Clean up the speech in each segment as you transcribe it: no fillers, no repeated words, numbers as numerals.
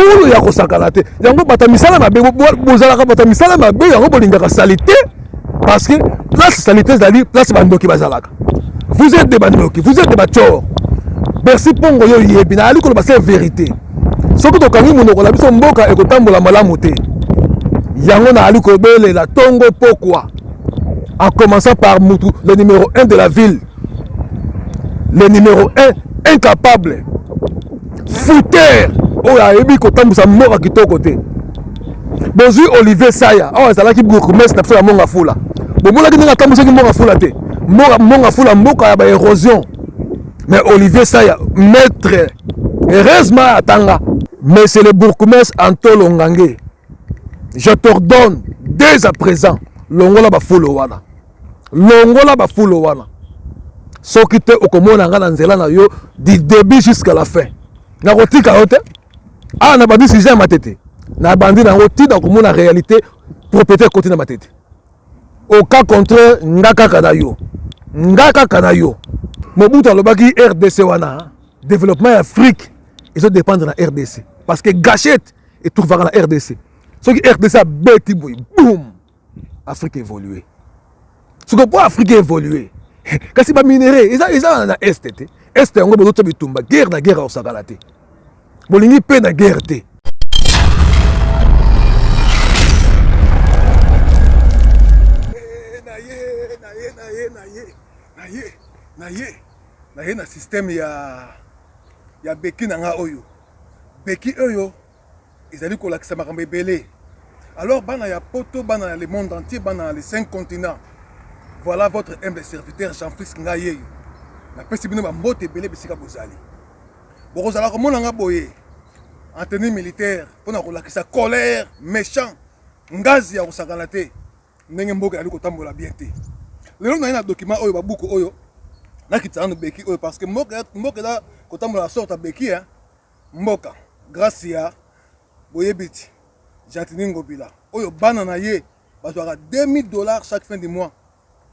Fulu ya kosakana te. Yango bato misala mabe, bozalaka bato misala mabe, yango bolingaka salite parce que place salite ezali place bandoki bazalaka. Vous êtes des bandoki, vous êtes des bachor. Bercy Pongo yo yebi na ali koloba c'est vérité. Soki tokangi monoko na biso mboka ekotambola malamu te. Yango na ali kobelela tongo pokwa. En commençant par Mutu, le numéro 1 de la ville. Le numéro 1 incapable. Fouteur oyo ayebi kotambusa mboka kitoko te. Bozwi Olivier Saya awa azalaki bourgmestre na biso ya Monga Fula. Bomonaki ndenge atambusaki Monga Fula te. Monga Fula mboka ya ba érosion. Mais Olivier Saya maître heureusement atanga. Mais c'est le bourgmestre Antolo Ngange. Je t'ordonne dès à présent longola bafulo wana. Longola bafulo wana. Soki te okomona nga na nzela na yo du début jusqu'à la fin. Nakotika yo te. Ah na bandi sujet ya matete. Na bandi nango ti nakomona réalité propriété ekoti na matete. Au cas contraire nga kaka na yo. Nga kaka na yo. Mobutu alobaki RDC wana développement ya Afrique ezo dépendre na RDC parce que gâchette etrouvaka na RDC. Soki RDC abeti boye boum Afrique évolue. Soki po Afrique évolue kasi ba minerais eza eza na est te. Est yango bozotia bitumba guerre na guerre osakala te. Bolingi pe na guerre te. Na ye na système ya beki na nga oyo. Beki oyo ezali kolakisa makambo ebele. Alors bana ya poto, bana ya le monde entier, bana ya les 5 continents. Voilà votre humble serviteur Jean-Félix Ngayeyo. Napesi bino ba mbote ebele bisika bozali. Bokozala komona nga boye en tenue militaire pona kolakisa colère méchant ngazi ya kosakana te ndenge mboka ezali kotambola bien te. Lelo naye na document oyo babuku oyo nakitisa nanu beki oyo parce que mboka mboka eza kotambola na sorte ya beki hein. Mboka grâce ya boyebiti Gentiny Ngobila oyo bana na ye bazwaka 2000 $ chaque fin du mois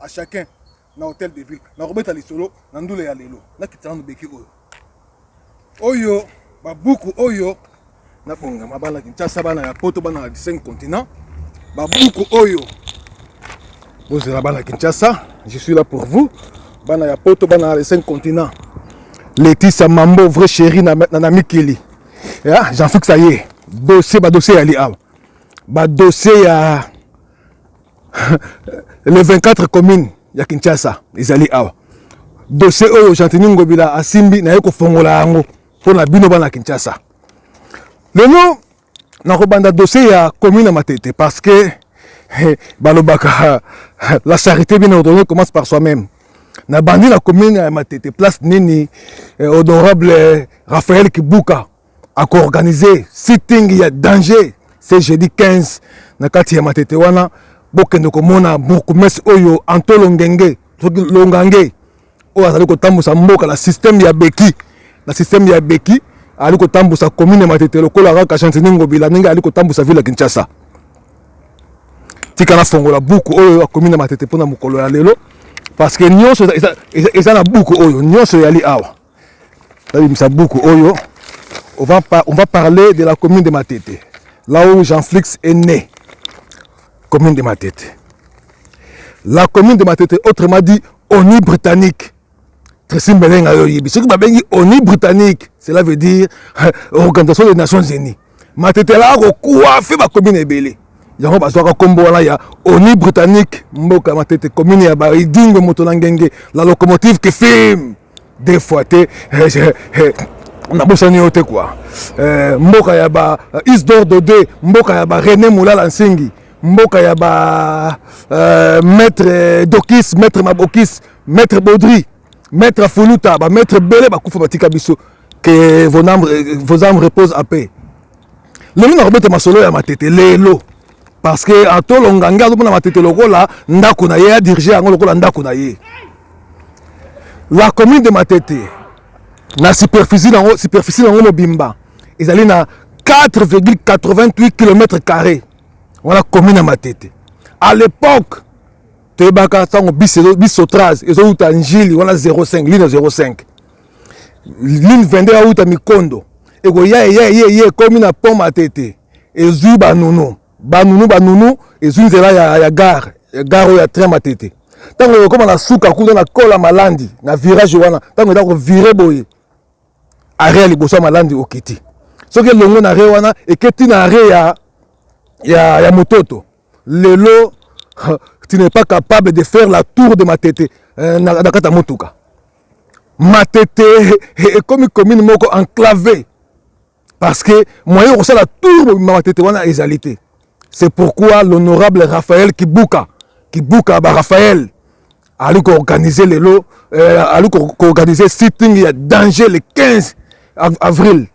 à chacun na hôtel de ville. Nakobeta lisolo na ndule ya lelo nakitisa nanu beki oyo oyo babuku oyo nabongama bana Kinshasa, bana ya poto, bana ya 5 continents. Babuku oyo bozela bana Kinshasa, je suis là pour vous. Bana ya poto, bana ya 5 continents. Laetitia Mambo, vrai chéri na na mikili. Ya, Jean-Fix aye. Dossier ba dossier ya li awa. Ba dossier ya les 24 communes ya Kinshasa ezali awa. Dossier oyo Gentiny Ngobila asimbi na ye kofongola yango pona bino bana Kinshasa. Lelo nakobanda dossier ya commune ya Matete parce que balobaka la charité bien ordonnée commence par soi-même. Na bandi na commune ya Matete place nini honorable Raphaël Kibuka a organisé sitting ya danger ce jeudi 15 na kati ya Matete wana. Bokende komona bourgmestre oyo Antolo Ngenge soki Longange oyo azali kotambusa mboka na système ya beki, na système ya beki azali kotambusa commune ya Matete lokola kaka Gentiny Ngobila ndenge azali kotambusa ville ya Kinshasa. Tika nafongola buku oyo ya commune ya Matete mpona mokolo ya lelo parce que nyonso eza na buku oyo, nyonso eyali awa. Nabimisa buku oyo, on va parler de la commune de Matete, là où Jean-Flix est né. Commune de Matete. La commune de Matete, autrement dit, ONU britannique. Tracy Mbelenga yo yebi. Soki babengi ONU britannique, cela veut dire Organisation des Nations Unies. Matete la ko coiffer ba commune ebele. Yango bazwaka kombo wana ya ONU britannique, mboka Matete, commune ya ba Idingo moto na ngenge, la locomotive qui fume. Deux fois te nabosani yo te quoi. Mboka ya ba Isidore Dode, mboka ya ba René Moulala Nsingi, mboka ya ba maître Dokis, maître Mabokis, maître Baudry, maître Fuluta, ba maître Bele bakufa batika biso. Que vos âmes reposent en paix. Lelo nakobeta masolo ya Matete lelo parce que Antolo Ngange azomona Matete lokola ndako na ye, a dirige yango lokola ndako na ye. La commune de Matete na superficie nango, superficie nango mobimba ezali na 4,88 kilomètres carrés. Wana commune ya Matete. À l'époque toyebaka ntango bisotrase ezouta Njili wana 0,5 ligne 0,5 ligne 22 auta Mikondo Ekoya eya eye eye ekomi na pont Matete, ezwi banunu banunu banunu, ezwi nzela ya gare, ya gare oyo ya train Matete. Ntango ekokoma na suka kuna na kola Malandi na virage wana, ntango eza kovire boye, arrêt ya liboso ya Malandi okiti. Soki elongo na arrêt wana, eketi na arrêt ya Mototo. Lelo tu n'es pas capable de faire la tour de Matete na kati ya motuka. Matete ekomi commune moko enclavé parce que moyen kosala tour mobimba Matete wana ezali te. C'est pourquoi l'honorable Raphaël Kibuka, Kibuka ba Raphaël, ali koorganiser lelo, ali koorganiser sitting ya danger le 15 avril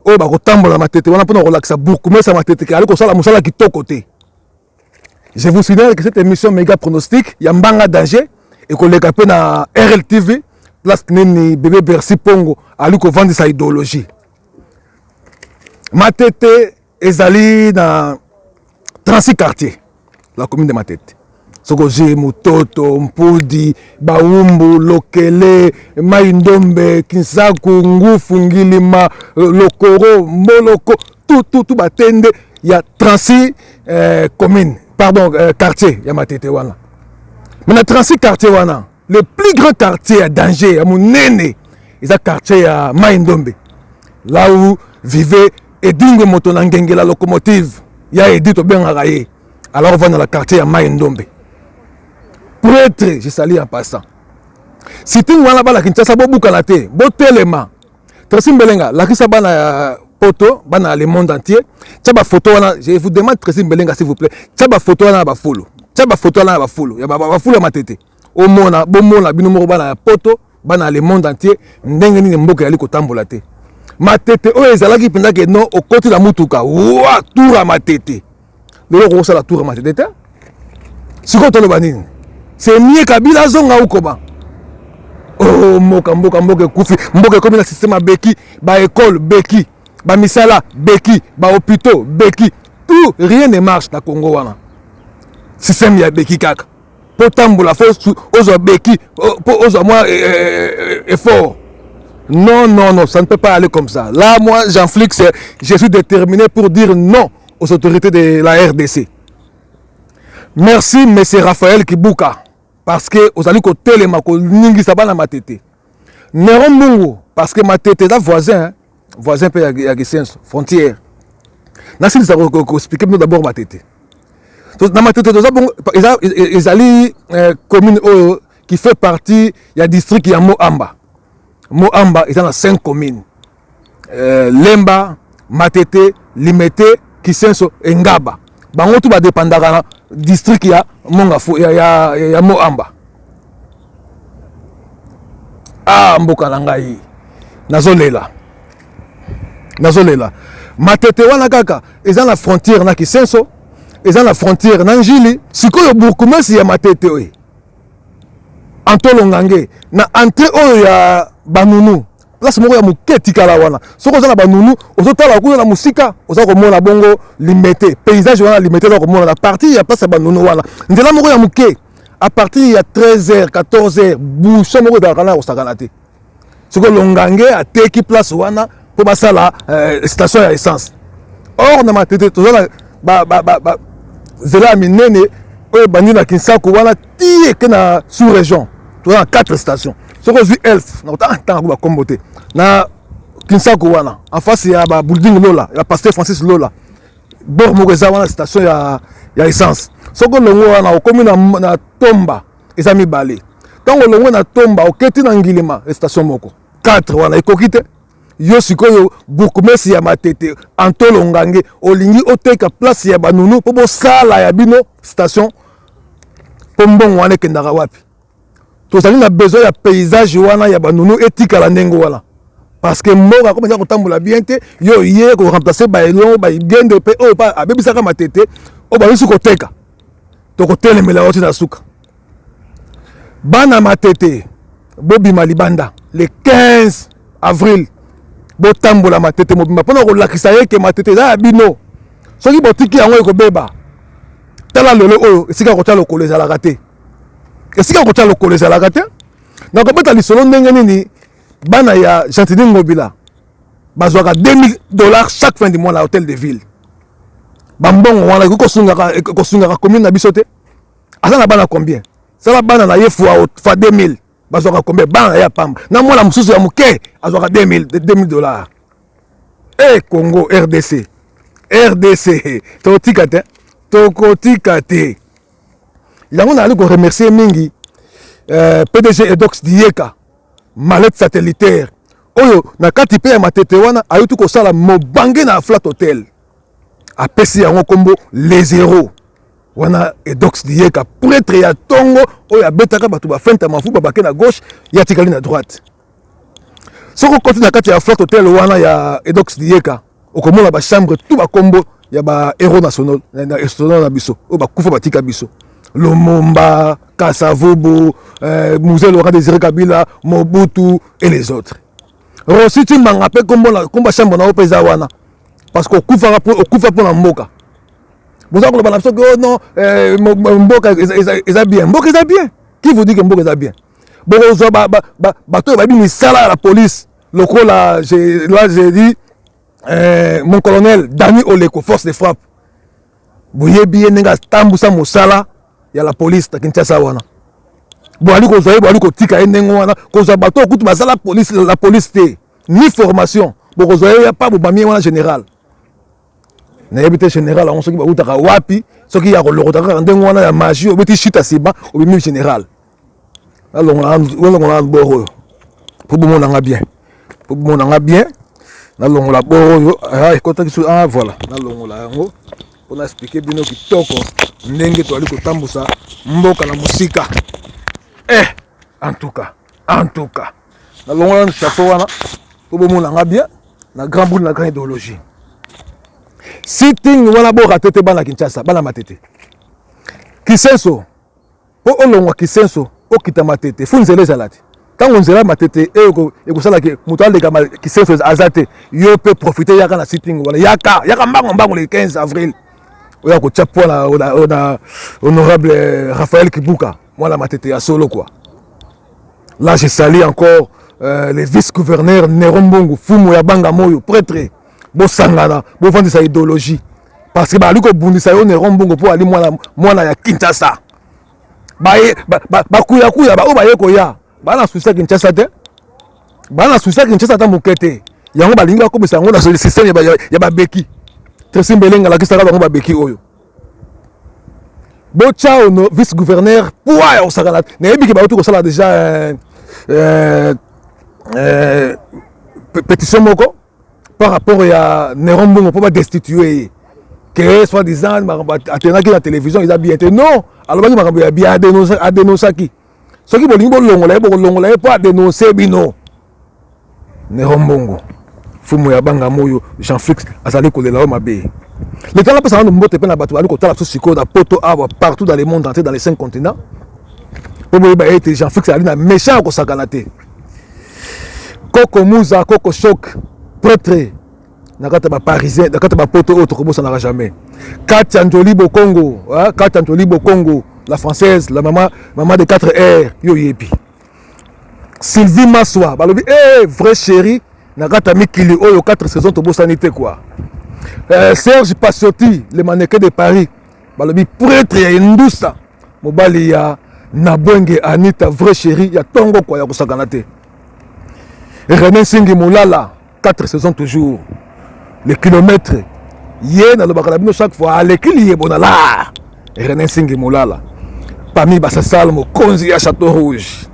oyo bakotambola Matete wana mpona kolakisa bourgmestre Matete ke ali kosala mosala kitoko te. Je vous signale que cette émission Méga Pronostic ya Mbanga Danger ekoleka mpe na RLTV, place nini bébé Bercy Pongo ali kovandisa idéologie. Matete ezali na 36 quartiers, la commune de Matete. Soki ozwi Mototo, Mpudi, Bawumbu, Lokele, Mai Ndombe, Kinsaku, Ngufu, Ngilima, Lokoro, Mboloko, tout tout tout, batende ya 36 commune, pardon, quartier ya Matete wana. Mais na 36 quartier wana, le plus grand quartier ya danger ya monene eza quartier ya Mai Ndombe, là où vivait Edingwe, moto na ngenge, la locomotive ya Edi tobengaka ye. Alors ovanda na quartier ya Mai Ndombe, prêtre, je salue en passant. Sitting wana, bana Kinshasa bobukana te, botelema. Tracy Mbelenga, lakisa bana ya poto, bana ya le monde entier, tia bafoto wana. Je vous demande, Tracy Mbelenga, s'il vous plaît, tia bafoto wana ya bafulu, tia bafoto wana ya bafulu, ya bafulu ya Matete. Omona, bomona bino moko, bana ya poto, bana ya le monde entier, ndenge nini mboka ezali kotambola te. Matete oyo ezalaki mpenza ke non, okoti na mutuka wa tour ya Matete, lelo okosala tour ya Matete te. Sikoyo toloba nini? C'est mieux Kabila azonga ukoba. Oh, mboka, mboka, mboka ekufi. Mboka ekomi na système ya beki. Baekole beki, bamisala beki, bahôpitaux beki, tout, rien ne marche na Congo wana. Système ya beki kaka. Mpo tambola, fo ozwa beki mpo ozwa mwa effort. Non, non, non, ça ne peut pas aller comme ça. Là, moi, Jean Flix, je suis déterminé pour dire non aux autorités de la RDC. Merci, monsieur Raphaël Kibuka, parce que ozali kotelema koningisa bana Matete. Neron Mbungu, parce que Matete eza voisin, hein? Voisin mpe ya Kisenso, frontière. Nasilisa koexpliquer bino d'abord Matete. Na Matete toza bongo, ezali commune oyo qui fait partie ya district ya Moamba. Moamba eza na 5 communes: Lemba, Matete, Limete, Kisenso, Ngaba. Bango tu badépendaka na district ya Mongafu, ya Moamba. Ah, mboka na ngai, nazolela, nazolela. Matete wana kaka eza na frontière na Kisenso, eza na frontière na Njili. Sikoyo bourgmestre ya Matete oyo Antolongange, na entrée oyo ya Banunu, place moko ya moke etikala wana, soki oza na Banunu, ozotala kuna na mosika, oza komona bongo Limete, paysage wana Limete oza komona na partir ya place ya Banunu wana, nzela moko ya moke. À partir ya 13h, 14h, bouchon moko ezalaka na kosakana te. Soki Olongange ateki place wana mpo basala station ya essence. Or na Matete toza na nzela ya minene oyo ebandi na Kinsaku wana ti eke na sous région. Toza na 4 station. Soki ozwi Elf, ntanga ko bakombo te, na Kinsaku wana, en face ya babuilding Lola ya pasteur Francis Lola, bord moko eza wana, station ya essence. Soki olongo wana, okomi na Tomba, eza mibale. Ntango olongwe na Tomba, oketi na Ngilima, station moko. 4 wana ekoki te. Yo sikoyo, bourgmestre ya Matete Antolongange, olingi oteka place ya Banunu mpo bosala ya bino station, mpo mbongo wana ekendaka wapi? Tozali na besoin ya paysage wana ya Banunu etikala ndenge wana, parce que mboka komi eza kotambola bien te. Yo ye koremplacer baelon baigende mpe oyo abebisaka Matete, oyo babisi koteka, tokotelemela yo ti na suka. Bana Matete, bobima libanda le 15 avril, botambola Matete mobimba mpona kolakisa ye ke Matete eza ya bino. Soki botiki yango, ekobeba. Tala lelo oyo, esika kotia lokolo ezalaka te, esika kotia lokolo ezalaka te. Nakobeta lisolo ndenge nini bana ya Gentiny Ngobila. Bazwaka 2000 $ chaque fin du mois na hôtel de ville. Bambongo wana ekoki kosungaka commune na biso te. Aza na bana combien? Sala bana na ye fois 2000, bazwaka combien? Bana na ye ya pamba na mwana mosusu ya moke azwaka 2000 2000 $. E Congo RDC, RDC, tokotika te, tokotika te. Yango nazali koremercier mingi PDG Edox Dieka, mallette satellitaire oyo na kati mpe ya Matete wana. Ayuti kosala mobange na Flat Hotel, apesi yango nkombo Les Héros. Wana Edox Dieka, prêtre ya ntongo oyo abetaka bato bafente ya mafu, babake na gauche, ye atikali na droite. Soki okoti na kati ya Flat Hotel wana ya Edox Dieka, okomona bachambre tout, bakombo ya bahéros national na biso oyo bakufa batika biso: Lumumba, Kasavubu, Mzee Laurent Désiré Kabila, Mobutu et les autres. Rossy Tshimanga mpe kombo chambre na yo mpe eza wana, parce que okufa mpo na mboka. Boza koloba na biso ke oh non, mboka eza bien, mboka eza bien. Qui vous dit que mboka eza bien? Bokozwa bato oyo bayebi misala ya la police lokola, là j'ai dit, mon colonel Dani Oleko, force de frappe. Boyebi ye ndenge atambusa mosala ya la police na Kinshasa wana. Boali kozwa ye, boali kotika ye ndenge wana, kozwa bato oyo kutu basala police, la police te, ni formation. Bokozwa ye pa bobami ye wana général. Nayebi te général yango soki bautaka wapi, soki ya kolokota kaka ndenge wana ya magie, obeti shita nsima, obimi général. Nalongola bord oyo mpo bomonanga bien, mpo bomonanga bien. Nalongola bord oyo ekotaki so. Ah voilà, nalongola yango mpona expliquer bino kitoko ndenge toali kotambusa mboka na mosika. En tout cas, en tout cas, nalongola chapeau wana mpo bomonanga bien na grand boule, na grand idéologie. Sitting wana boka te, bana Kinshasa, bana Matete, Kisenso, mpo olongwa Kisenso okita Matete, fu nzela ezala te. Ntango nzela Matete ekosalaki moto aleka Kisenso aza te, yo mpe profite, yaka na sitting wana, yaka, yaka mbango mbango le 15 avril oyo akotia poids na honorable Raphaël Kibuka, mwana Matete ya solo quoi. Là je salue encore le vice-gouverneur Néron Mbongo, fumu ya banga moyo, prêtre. Bosangana, bovandisa idéologie, parce que bazali kobundisa yo Néron Mbongo mpo ali mwana, mwana ya Kinshasa. Bakuyakuya oyo baye koya baa na souci ya Kinshasa te, baa na souci ya Kinshasa ata moke te. Yango balingi bakomisa yango na système ya babeki. Tracy Mbelenga alakisaka bango babeki oyo. Botya ono vice gouverneur poids ya kosakana. Nayebi ke bauti kosala déjà pétition moko par rapport ya Néron Mbongo mpo badestitue ye, ke soit disant makambo atenaki na télévision eza bien te. Non, alobaki makambo ya bien, adénonçaki. Soki bolingi bolongola ye, bokolongola ye mpo adénonce bino. Néron Mbongo, fumu ya banga moyo, Jean Flix azali kolela oyo mabe. Leta napesa nano mbote mpe na bato bazali kotala biso sikoyo na poto awa, partout dans le monde entier, dans les cinq continents, mpo boyeba ete Jean Flix azali na méchant ya kosakana te. Koko Muza, Koko Shok, prêtre na kati ya baparisien, na kati ya bapoto oyo tokobosanaka jamais. Katia Njoli Bokongo, Katia Njoli Bokongo, la française, la mama, mama de 4 r, yo yebi. Sylvie Maswa, balobi eh, vrai chéri na kati ya mikili oyo, 4 saison tobosani te quoi. Serge Passioti, le mannequin de Paris, balobi prêtre ya Indusa, mobali ya Nabwenge Anita, vrai chéri ya ntongo kwa ya kosakana te. René Nsingi Molala, 4 saisons toujours, le kilomètre ye nalobaka na bino chaque fois, aleki liyebo na la René Nsingi Molala parmi basasal, mokonzi ya Château Rouge.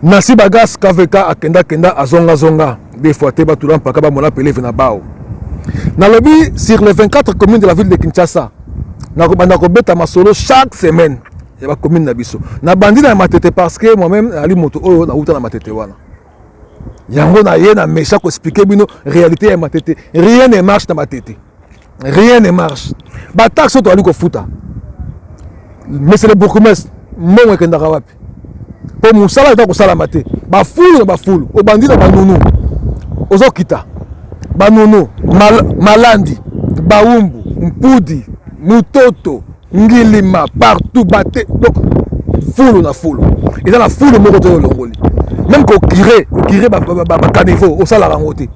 Nasi Bagas KVK akendakenda, azongazonga des fois te, batula mpaka bamona peleve na bao. Nalobi sur les 24 communes de la ville de Kinshasa, nakobanda kobeta masolo chaque semaine ya bacommune na biso. Nabandi na Matete parce que moi-même nali moto oyo nauta na Matete wana. Yango na ye na méchant koexpliquer bino réalité ya Matete. Rien ne marche na Matete, rien ne marche. Bataxe oyo toali kofuta, monsieur le bourgmestre, mbongo ekendaka wapi? Mpo mosala eza kosalama te. Bafulu na bafulu, obandi na banunu, ozokita banunu, Malandi, Bawumbu, Mpudi, Mutoto, Ngilima, partout bate. Donc fulu na fulu, eza na fulu moko te olongoli. Même kocurer, kocurer bacaniveaux, osalaka yango te.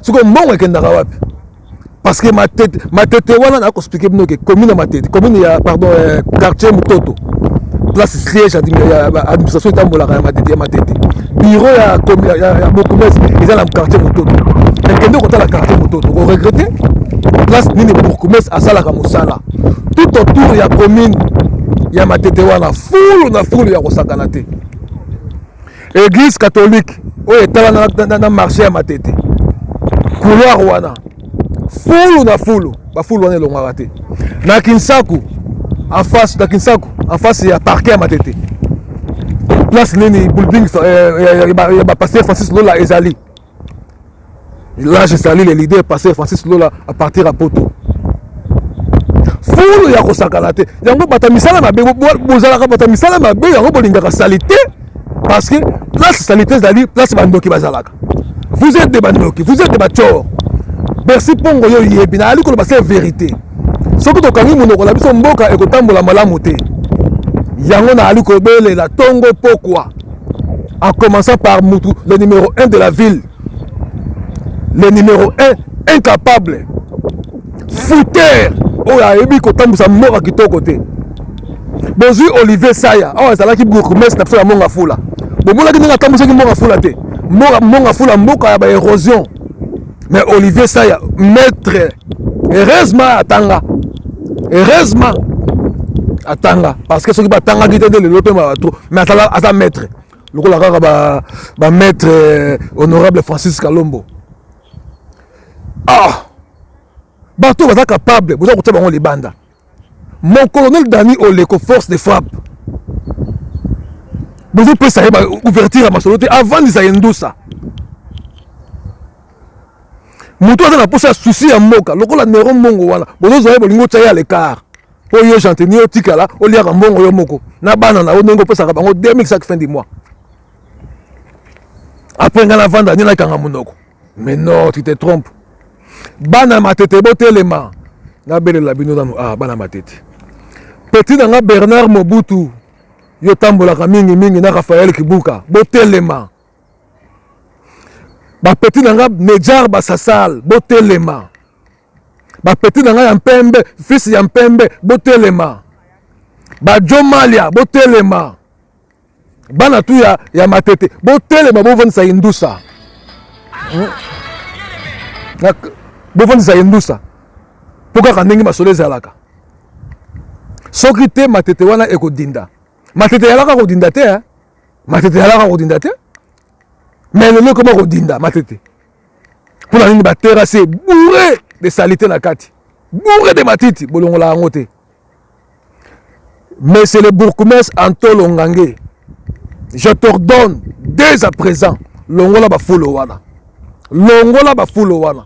Sikoyo mbongo ekendaka wapi? Parce que Matete, Matete wana, na koexpliquer bino ke commune ya Matete, commune ya, pardon, quartier Mutoto, place siège ya administration etambolaka ya Matete, ya Matete, bureau ya bourgmestre eza na quartier Mototo. Ekende kotala quartier Mototo, koregretter place nini bourgmestre asalaka mosala. Tout autour ya commune ya Matete wana, fulu na fulu ya kosakana te. Église catholique oyo etala na marché ya Matete, couloir wana, fulu na fulu, bafulu wana elongwaka te. Na Kinsaku, en face, na Kinsaku, en face ya parquet ya Matete, place nini building ya bapasteur Francis Lola ezali. Là, je salue le leader pasteur Francis Lola à partir ya Poto. Fulu ya kosakana te. Yango bato ya misala mabe, bozalaka bato ya misala mabe, yango bolingaka saleté, parce que place saleté ezali place bandoki bazalaka. Vous êtes des bandoki, vous êtes des batiors. Bercy Mpongo, yo yebi, nayali koloba se vérité. Soki tokangi monoko na biso, mboka ekotambola malamu te. Yango nayali kobelela ntongo pokwa, en commençant par mutu le numéro 1 de la ville, le numéro 1 incapable, fouteur, oyo ayebi kotambusa mboka kitoko te. Bozwi Olivier Saya, awa azalaki bourgmestre na biso ya Mont Ngafula. Bomonaki ndenge atambusaki Mont Ngafula te? Mont Ngafula, mboka ya baérosion. Mais Olivier Saya, maître, heureusement atanga, heureusement atanga, parce que soki batangaki te nde lelo mpe trop. Mais aza maître lokola kaka bamaître honorable Francis Kalombo. Ah, bato baza capable, boza kotia bango libanda. Mon colonel Dani Oleko, force de frappe, bozopesa ye ouverture ya masolo te. Avandisa ye ndusa. Moto aza na posa ya souci ya mboka lokola Nero Mbongo wana, bozozwa ye, bolingi otya ye à l'écart mpo yo Gentini otikala oliaka mbongo yo moko na bana na yo, ndenge opesaka bango 2000 chaque fin du mois. Après ngai navanda nde nakanga monoko? Mais non, tu te trompes. Bana Matete, botelema, nabelela bino nanu. Ah, bana Matete, petit na nga Bernard Mobutu, yo tambolaka mingimingi na Raphaël Kibuka, botelema. Bapetits na nga Mejar Basasal, botelema. Bapetits na nga ya Mpembe, fils ya Mpembe, botelema. Bajo Malia, botelema. Bana tu ya Matete, botelema, bovandisa indusa, Bovandisa indusa mpo kaka ndenge masolo ezalaka. Soki te, Matete wana ekodinda. Matete eyalaka kodinda te, eh? Matete eyalaka kodinda te, mais lelo ekoma kodinda Matete. Mpona nini? Baterrasse bourré de saleté na kati, bourré de matiti, bolongola yango te. Mais c'est le bourgmestre Antolo Ngange, je t'ordonne dès à présent, longola bafulo wana, longola bafulo wana.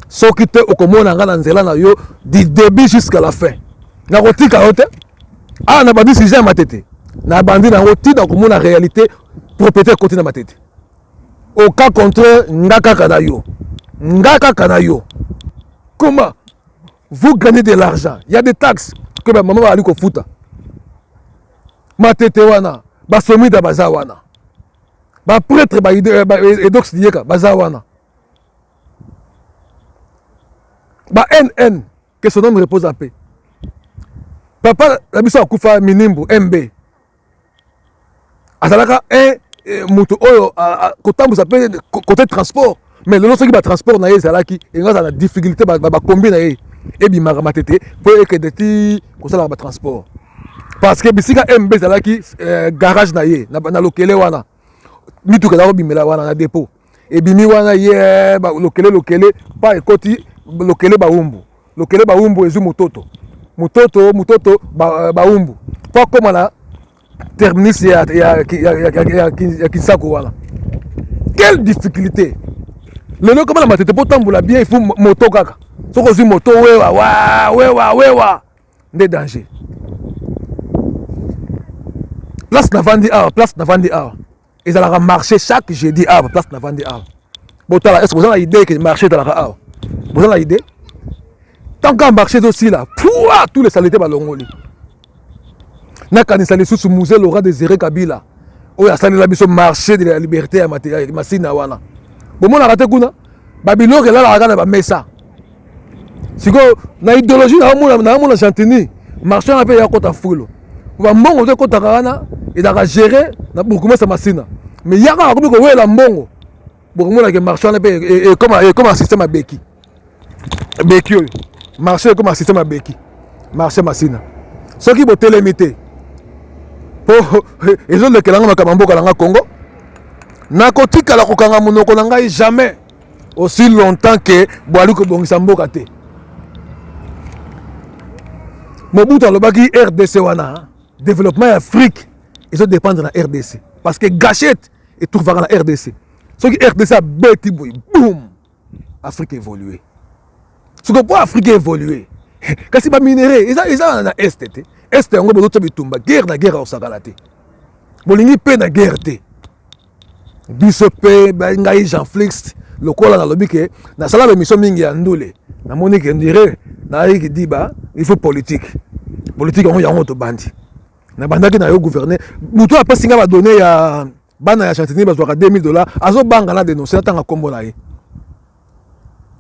Soki te, okomona nga na nzela na yo du début jusqu'à la fin. Nakotika yo te. Awa na bandi sujet ya Matete, na bandi nango ntina komona réalité propriété ekoti na Matete. Au cas contraire, nga kaka na yo, nga kaka na yo. Comment vous gagnez de l'argent? Il y a des taxes que bamama bazali kofuta. Matete wana, basomida baza wana, baprêtre Edox Dieka baza wana, ba nn, que son homme repose en paix, papa na biso akufa, Minimbu MB, azalaka un moto oyo kotambusa mpe côté transport. Mais lelo, soki batransport na ye ezalaki, enga azala na difficulté. Bakombi na ye ebimaka Matete mpo ekende ti kosalaka batransport, parce que bisika MB ezalaki garage na ye na Lokele wana, mituka eza kobimela wana na dépôt, ebimi wana ye Lokele, Lokele pa ekoti Lokele, Bawumbu, Lokele, Bawumbu, ezwi Mototo, Mototo, Mototo, Bawumbu, mpo akóma na terminus ya Kinsaku wana. Quelle difficulté! Lelo ekoma na Matete, mpo tambola bien, il faut moto kaka. Soki ozwi moto, wewa wa wewa wewa nde danger. Place navandi awa, place navandi awa ezalaka marché chaque jeudi. Awa, place navandi awa, botala, est ce boza na idée ke marché ezalaka awa? Boza na idée? Tant que marché ezosila, pua, tous les saletés balongoli. Nakanisa lisusu Mzee Laurent Désiré Kabila. Oyo asalela biso marché de la liberté ya Masina wana. Bomonaka te kuna babiloko elalaka kaka na bamesa. Sikoyo na idéologie naomona Gentini marché wana mpe ya kota fulu. Bambongo to ekotaka wana ezalaka géré na bourgmestre Masina. Mais yaka akomi kowela mbongo. Bokomona ke marché wana mpe ekoma système ya beki. Beki oyo marché ekoma système ya beki. Marché Masina. Soki botelemi te po ezolekela nga makambo ya mboka na nga Congo, nakotikala kokanga monoko na ngai jamais aussi longtemps que boali kobongisa mboka te. Mobutu alobaki RDC wana développement ya Afrique ezodépendre na RDC parce que gâchette etrouvaka na RDC. Soki RDC abeti boye boum, Afrique évolue. Soki po Afrique évolue kasi baminerais eza na est te. Est yango bozotia bitumba, guerre na guerre osakala te, bolingi mpe na guerre te. Biso mpe ngai Jean Flix lokola nalobi ke nasala baémission mingi ya ndule, namoni ke ndire nayaki diba il faut politique. Politique yango yango tobandi, nabandaki na yo gouverneur moto apesi nga badonnées ya bana ya Gentini bazwaka 2000 $, azobanga na dénonce natanga nkombo na ye,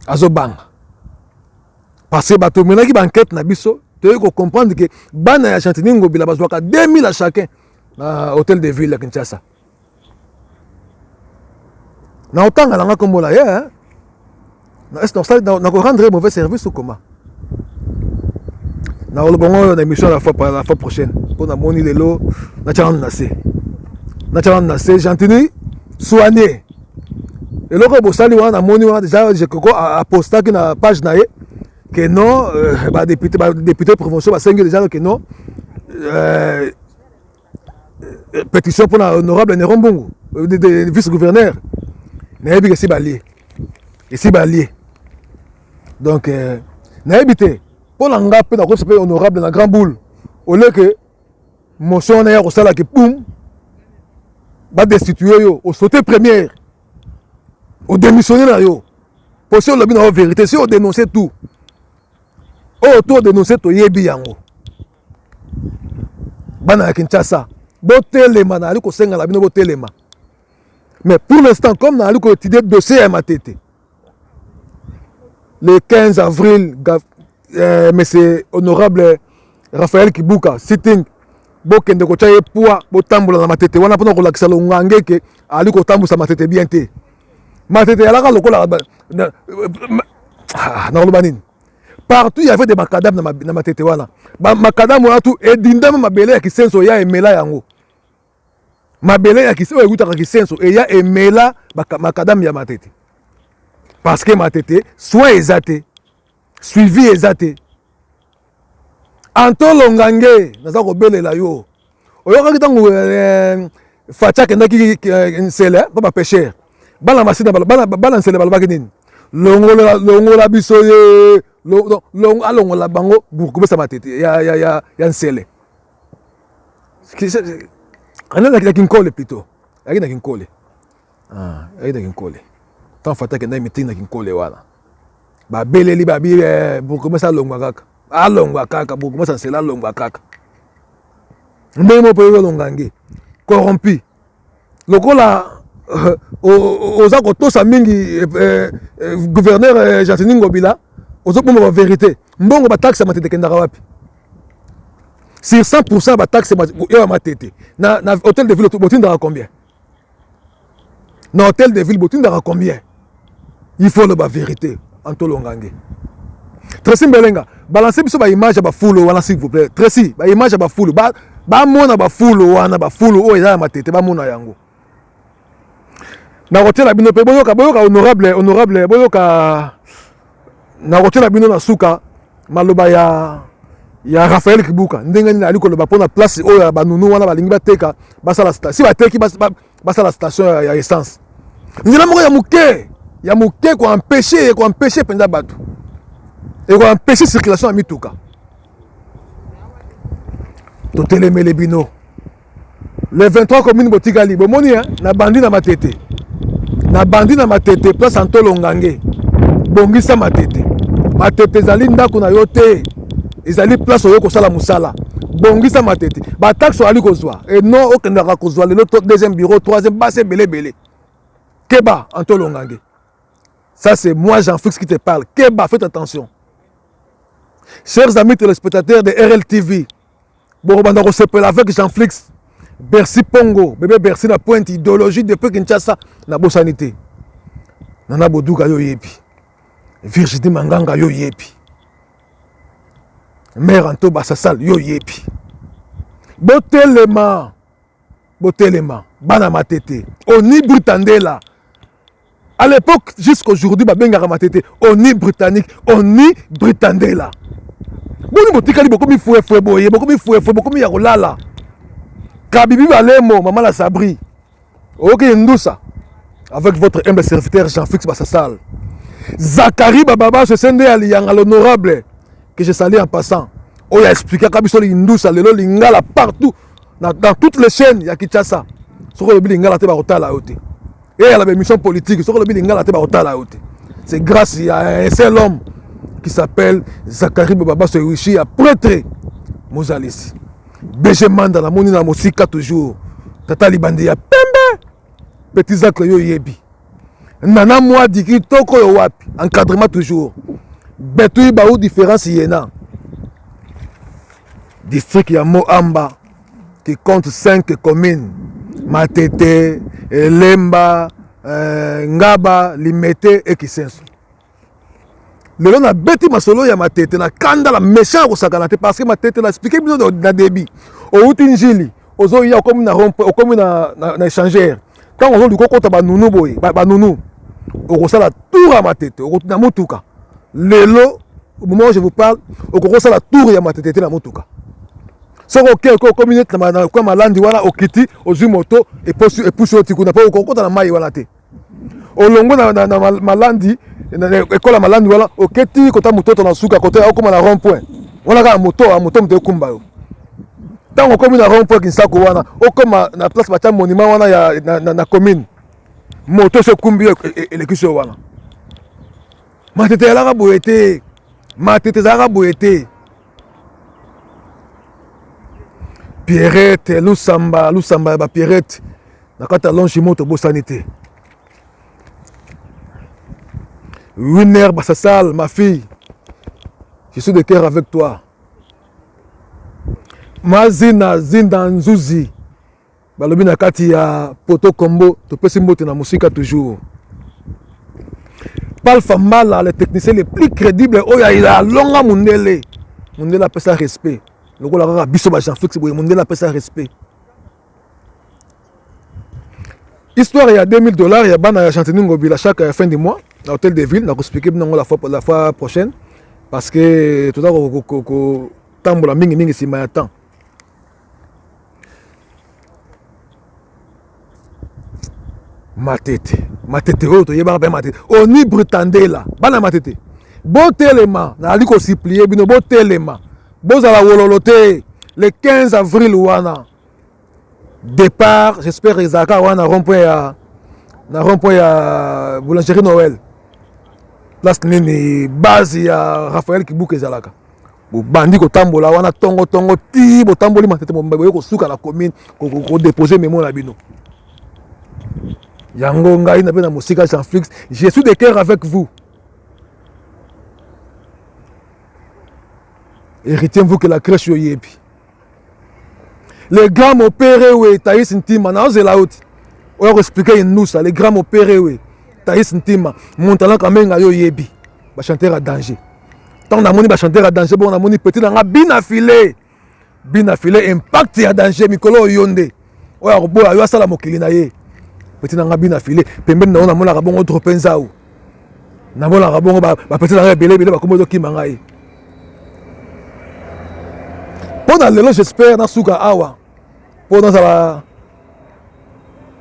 azobanga parce que bato omenaki baenquête na biso, toyei kocomprendre ke bana ya Gentini Ngobila bazwaka 2000 à chacun na hôtel de ville ya Kinshasa. Na otanga nanga nkombo na ye, est nakorendre mauvais service ou comment? Nakoloba ngo na émission la fois prochaine, mpo namoni lelo natya nanu na se, natya nanu na se. Gentini, soigne eloko oyo bosali wana. Namoni wana déjà Jekoko apostaki na page na ye ke non, badéputé provinciaux basengi déjà ke non, pétition mpona honorable Néron Mbungu, vice gouverneur. Nayebi ke esi balie, esi balie. Donc nayebi te mpo na nga mpe nakobisa mpe honorable na grand boule oleke motion wana ya kosalaki pum, badestitue yo, osaute première, odémissionne na yo, po si olobi na yo vérité, si odénonce tout oyo to odénonce, toyebi yango. Bana ya Kinshasa, botelema, nayali kosenga na bino botelema. Mais pour l'instant, comme nayali koétudie dossier ya Matete, le 15 avril, monsieur honorable Raphaël Kibuka, sitting, bokende kotya ye poids, botambola na Matete wana mpona kolakisa Longange ke ali kotambusa Matete bien te. Matete alaka lokola nakoloba nini, partout il y avait des macadam na Matete wana. Macadam wana tu edindama mabele ya Kisenso eya emela yango, mabele ya oyo eutaka Kisenso eya emela macadam ya Matete, parce que Matete soin eza te, suivi eza te. Antolonga nge naza kobelela yo. Oyokaki ntango Fatshi akendaki Nsele mpo bapêcheur, bana Masina, bana Nsele balobaki nini? Longola, longola biso ye, alongola bango bourgmestre Matete ya Nsele, ya Kinkole plutôt, ayaki na Kinkole, ayaki na Kinkole. Ntango Fatshi akendaki meeting na Kinkole wana, babeleli babi bourgmestre alongwa kaka, alongwa kaka, bourgmestre Nsele alongwa kaka. Ndenge moko mpo olonga nge corrompu lokola oza kotosa mingi gouverneur Gentini Ngobila, ozobomba bavérité. Mbongo bataxe ya Matete ekendaka wapi? Sur 100 ya bataxe oyo ya Matete na hôtel de ville, botindaka combien? Na hôtel de ville botindaka combien? Il faut loba vérité. Antolonga nge, Tracy Mbelenga, balance biso baimage ya bafulu wana, s'il vous plaît. Tracy, baimage ya bafulu, bamona bafulu wana, bafulu oyo eza ya Matete, bamona yango. Nakotiela bino mpe boyoka, boyoka honorable, honorable, boyoka. Nakotiela bino na suka maloba ya Raphaël Kibuka, ndenge nini ali koloba mpona place oyo ya banunu wana balingi bateka, basala si bateki, basala station ya essence. Nzela moko ya moke ya moke koempêche, koempêche mpenza bato, ekoempêche circulation ya mituka. Totelemele bino le 23 commune botikali, bomoni na bandi na Matete, na bandi na Matete, place Antolongange. Bongisa Matete. Matete ezali ndako na yo te, ezali place oyo kosala mosala. Bongisa Matete. Ba taxe ali kozwa. Et non okendaka kozwa lelo deuxième bureau, troisième base ebele ebele. Keba Antolongange. Ça c'est moi Jean-Fix qui te parle. Keba, faites attention. Chers amis téléspectateurs de RLTV, bokobanda kosepela avec Jean-Flix Bercy Pongo, bébé Bercy na pointe idéologie depuis Kinshasa na bosani te. Nana Boduka yo yebi. Virginie Manganga yo yebi. Mère Anto Basasal yo yebi. Botelema botelema bana matete oni brutandela à l'époque jusqu'aujourd'hui babengaka matete oni britannique oni britandela boni botikali bokomi fuefue boye bokomi fuefue bokomi ya kolala kabibi balemo mama la sabri oyoki ndusa avec votre humble serviteur Jean-Fix Bassasal Zacharie Bababa sese nde ya liyanga l'honorable que je salue en passant oyo aexplikaka biso lindusa lelo lingala partout na, dans toutes les chaînes ya Kinshasa soki olobi lingala te bakotala yo te eyala baémission politique soki olobi lingala te bakotala yo te c'est grâce ya un seul homme qui s'appelle Zacharie Bababa Sowishi ya prêtre mozalisi BG Manda namoni na mosika toujours tata libandi ya pembe petit zacle yo oyebi nana mwadi kitoko oyo wapi encadrement toujours betu ibau différence yena district ya Moamba qui compte 5 communes Matete, Lemba, euh, Ngaba, Limete et Kisenso. Lelo na beti masolo ya Matete na kanda la méchant ya kosakana te parce que Matete na expliqué bino na débit. Outi Njili, ozoya okomi na rond okomi na, na, na échangeur. Ntango ozoluka okota banunu boye, banunu okosala tour ya Matete, na motuka. Lelo au moment où je vous parle, okokosala tour ya Matete te na motuka. Soki oke oke okomi neti na kwa malandi wana okiti ozwi moto epusi yo ti kuna mpo okokota na mai wana te. Olongwe na, na, na malandi ekola malandi wana oketi kota mototo na suka kote okoma na rond point wana kaka moto ya moto moto ekumba yo. Ntango okomi na rond point Kinsako wana okoma na place batya monument wana ya na, na, na commune moto so ekumbi yo elekisi yo wana. Matete ezalaka boye te, matete ezalaka boye te. Pierrette Lusamba, Lusamba ya ba Pierrette na kati ya Longimo tobosani te. Winner Bassasal, ma fille, je suis de cœur avec toi. Mazina Zinda Nzuzi balobi na kati ya poto kombo topesi mbote na mosika toujours. Palfa Mbala, le technicien le plus crédible oyo alonga mundele. Mundele apesa respect. Lokola kaka biso ba Jean-Félix boye mundele apesa respect. Histoire ya 2000 $ ya bana ya Gentiny Ngobila chaque fin du mois na hôtel de ville na ko expliquer bino la fois la fois prochaine parce que toza ko ko ko tambola mingi mingi sima ya temps. Matete, matete oyo toyebaka mpe matete oni britandela bana matete botelema, nazali kosuplie bino botelema, bozala wololo te. Le 15 avril wana départ, j'espère ezalaka wana rond point ya na rond point ya boulangerie Noël, place nini base ya Raphaël Kibuka ezalaka. Bobandi kotambola wana tongo tongo ti botamboli matete mobimba boye kosuka na commune kodepose memo na bino. Yango ngai na pe na mosika Jean-Flix, je suis de cœur avec vous. Héritier vous que la crèche yo yebi. Le grand mopere we Thaïs Ntima na ozela oti. Oyo ko expliquer Indusa, le grand mopere we Thaïs Ntima, Montana Kamenga yo yebi. Ba chanteur à danger. Tant na moni ba chanteur à danger bon na moni petit na nga bina filet. Bina filet impact ya danger mikolo yonde. Oyo akoboya yo asala mokili na ye. Petit na nga bina filet pembeni na yo namonaka bongo drope nzau. Namonaka bongo ba petit na nga ebele ebele bakomi ozokima ngai. Mpo na lelo j'espère nasuka awa mpo nazala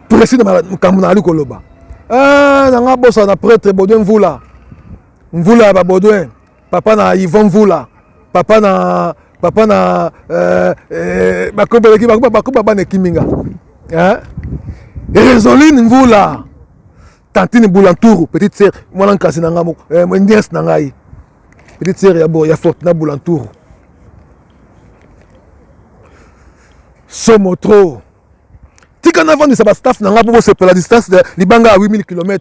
précis na makambo nazali koloba. Na nga bosa na prêtre Baudouin Mvula, Mvula ya ba Baudouin, papa na Yvon Mvula, papa na papa na bakombeleki bakomba bana ekiminga. Roseline Mvula, tantine Boulanturu, petite sœur mwana nkasi na nga moko, nièce na ngai, petite sœur ya bo ya Fortuna Boulanturu. Somo trop. Tika navandisa ba staff na nga mpo bosepela distance de libanga ya 8000 km.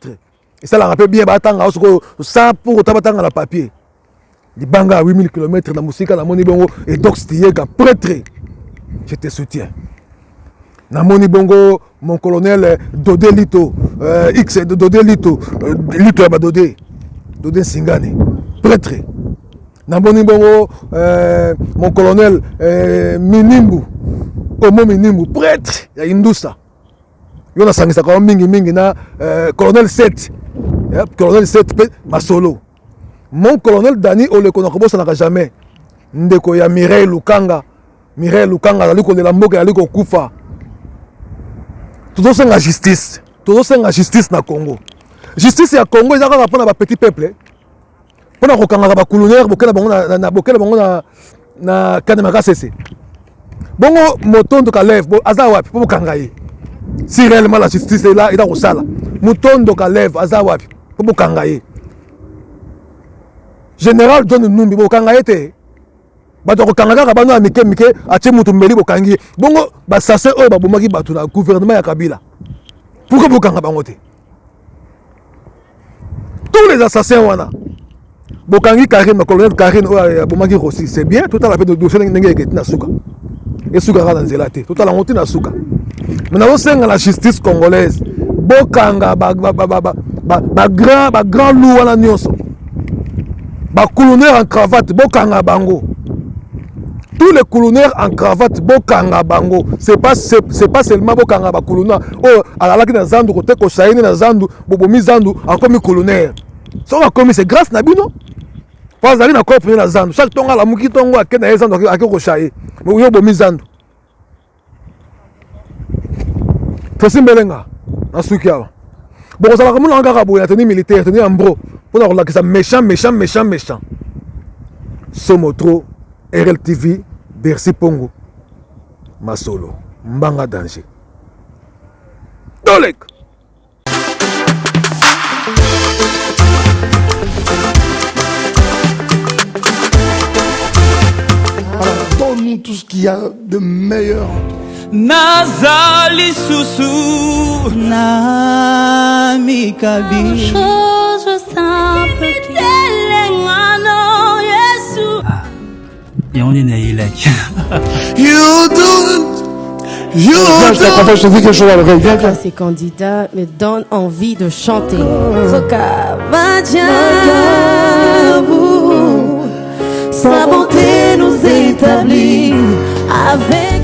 Esalaka mpe bien batanga yo sikoyo sans pour autant batanga na papier. Libanga ya 8000 km na mosika namoni bongo Edox Tiyega prêtre. Je te soutiens. Namoni bongo mon colonel Dode Lito, euh, X Dode Lito, euh, Lito ya ba Dode, Dode Singani, prêtre. Namoni bongo euh, mon colonel euh, Minimbu, Omo Minimbu, prêtre ya Indusa. Yo nasangisaka yo mingi mingi na euh, colonel 7, yeah, colonel 7 pe masolo. Mon colonel Dani Oleko nakobosanaka jamais. Ndeko ya Mireille Lukanga, Mireille Lukanga azali kolela mboka ezali kokufa. Tozosenga justice, tozosenga justice na Congo. Justice ya Congo eza kaka mpona ba petit peuple. Mpona kokangaka ba colonel bokela bango na, na, bokela bango na, na Kanyama Kasese. Bongo Motondo Kalev bo, aza wapi mpo bokanga ye? Si réellement la justice est là, eza kosala. Motondo Kalev aza wapi mpo bokanga ye? Général John Numbi bokanga ye te. Bato ya kokanga kaka bano ya mike mike, atie moto mbeli bokangi ye. Bongo basase oyo babomaki bato na gouvernement ya Kabila, pourquoi bokanga bango te? Tous les assassins wana bokangi Karine, colonel Karine oyo abomaki Rossi, c'est bien. Totala mpe dossier ndenge eketi na suka, esuka kaka na nzela te, totala yango ti na suka. Mais nazosenga la justice congolaise bokanga ba grand loup wana nyonso, ba colonel en cravate bokanga bango. Tous les colonels en cravate bokanga bango. C'est pas, c'est pas seulement bokanga ba colonel oyo alalaki na zandu kote kosaini na zandu, bobomi zandu akomi colonel. Soki akomi, c'est grâce na bino, po azali na corps na zandu. Chaque tongo alamuki tongo ake na ye zandu ake koshaye, yo bomi zandu. Tracy Mbelenga nasuki awa. Bokozalaka monaka kaka boye na tenue militaire, tenue ya mbro, mpona kolakisa méchant, méchant, méchant, méchant. Somo trop. RLTV, Bercy Pongo, Masolo, Mbanga danger. Tolek. Alors, donne-nous tout ce qu'il y a de meilleur en toi. Nazali susu na mikabi. Chose simple yango nde nayelaki. You don't, you Viens, je t'accompagne, je te dis quelque chose à l'oreille. Viens, viens. Ces candidats me donnent envie de chanter. Sa bonté nous établit avec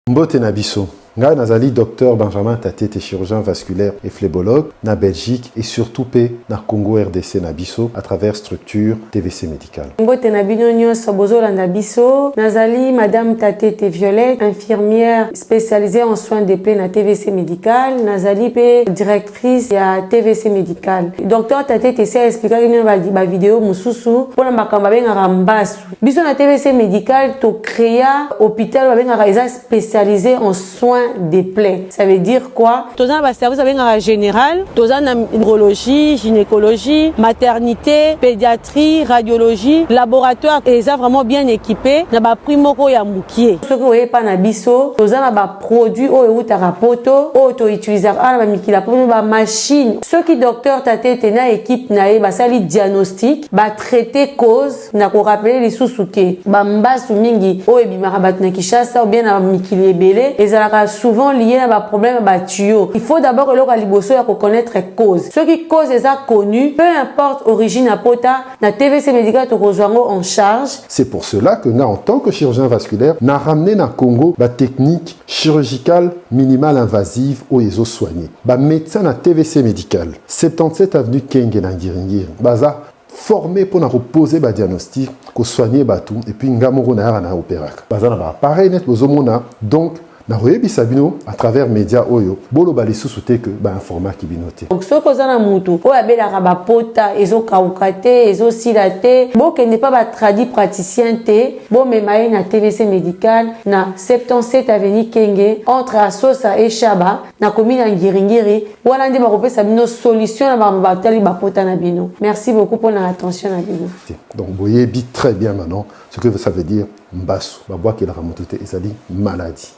Mbote na biso. Ngai nazali Docteur Benjamin Tatete, chirurgien vasculaire et phlébologue na Belgique et surtout pe na Congo RDC na biso à travers structure TVC Medical. Mbote na bino nyoso bozolanda biso. Nazali Madame Tatete Violette, infirmière spécialisée en soins de plaies na TVC Medical. Nazali pe directrice ya TVC Medical. Docteur Tatete esi expliquaki bino ba vidéo mosusu mpona makambo babengaka mbasu. Biso na TVC Medical to créa hôpital babengaka eza spécialisé en soins des plaies. Ça veut dire quoi? Toza na ba service babengaka général, toza na urologie, gynécologie, maternité, pédiatrie, radiologie, laboratoire eza vraiment bien équipé na ba prix moko ya mukie. Soki oyepa na biso, toza na ba produit oyo eutaka poto oyo to utilisaka awa na ba mikili ya poto, ba machine. Soki docteur Tatete na équipe na ye basali diagnostic, ba traiter cause. Na ko rappeler lisusu ke ba mbasu mingi oyo ebimaka bato na Kinshasa ou bien na mikili ebele ezalaka souvent lié na ba problème ya ba tuyaux. Il faut d'abord eloko ya liboso ya ko connaître cause. Soki cause eza connue, peu importe origine ya pota, na TVC Medical tokozwa yango en charge. C'est pour cela que nga en tant que chirurgien vasculaire na ramener na Congo ba techniques chirurgicales minimales invasives oyo ezo soigner. Ba médecins na TVC Medical, 77 avenue Kenge na Ngiri-Ngiri, baza formé pona ko poser ba diagnostic, ko soigner batu, et puis nga moko nayaka na opéraka. Baza na ba appareil net bozomona, donc Nakoyebisa bino à travers media oyo, boloba lisusu te que ba informaki bino te. Donc soki oza na mutu oyo abelaka ba pota ezokauka te, ezosila te, bokende pa ba tradi praticien te, bomema ye na TVC Medical na 77 avenue Kenge entre Asosa et Shaba na commune ya Ngiringiri. Wana nde bakopesa bino solution na makambo batali ba pota na bino. Merci beaucoup pona attention na bino. Donc boyebi très bien maintenant ce que ça veut dire mbasu. Babwakelaka moto te, ezali maladie.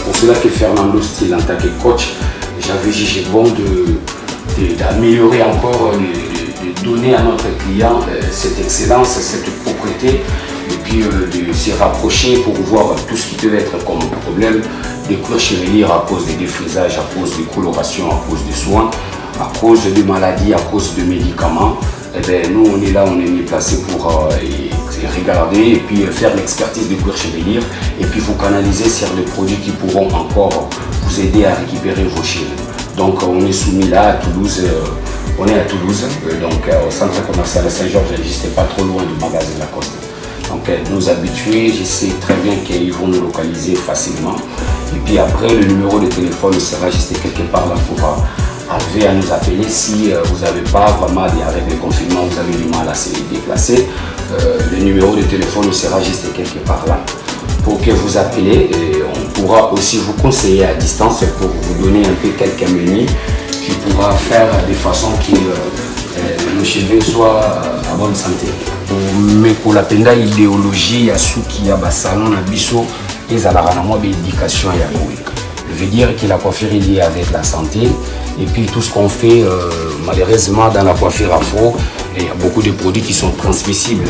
Pour cela que Fernando Style, en tant que coach, j'avais jugé bon d'améliorer encore, de donner à notre client cette excellence, cette propreté, et puis de se rapprocher pour voir tout ce qui peut être comme problème de cuir chevelu à cause des défrisages, à cause des colorations, à cause des soins, à cause de maladies, à cause de médicaments. Eh bien, nous, on est là, on est mieux placé pour regarder et puis faire l'expertise de cuir chevelu et puis vous canaliser sur des produits qui pourront encore vous aider à récupérer vos cheveux. Donc, on est soumis là à Toulouse, on est à Toulouse, donc au centre commercial Saint-Georges, juste pas trop loin du magasin Lacoste. Donc nos habitués, je sais très bien qu'ils vont nous localiser facilement. Et puis après, le numéro de téléphone sera juste quelque part là pour arriver à nous appeler si vous n'avez pas vraiment, avec le confinement, vous avez du mal à se déplacer. Le numéro de téléphone sera juste quelque part là pour que vous appelez et on pourra aussi vous conseiller à distance pour vous donner un peu quelques menus qui pourra faire de façon que nos cheveux soient à bonne santé. Mais pour la penda idéologie ya suki ya ba salon na biso ezalaka na mwa ba éducation ya boye. Je veux dire que la coiffure est liée avec la santé et puis tout ce qu'on fait malheureusement dans la coiffure afro, il y a beaucoup de produits qui sont transmissibles.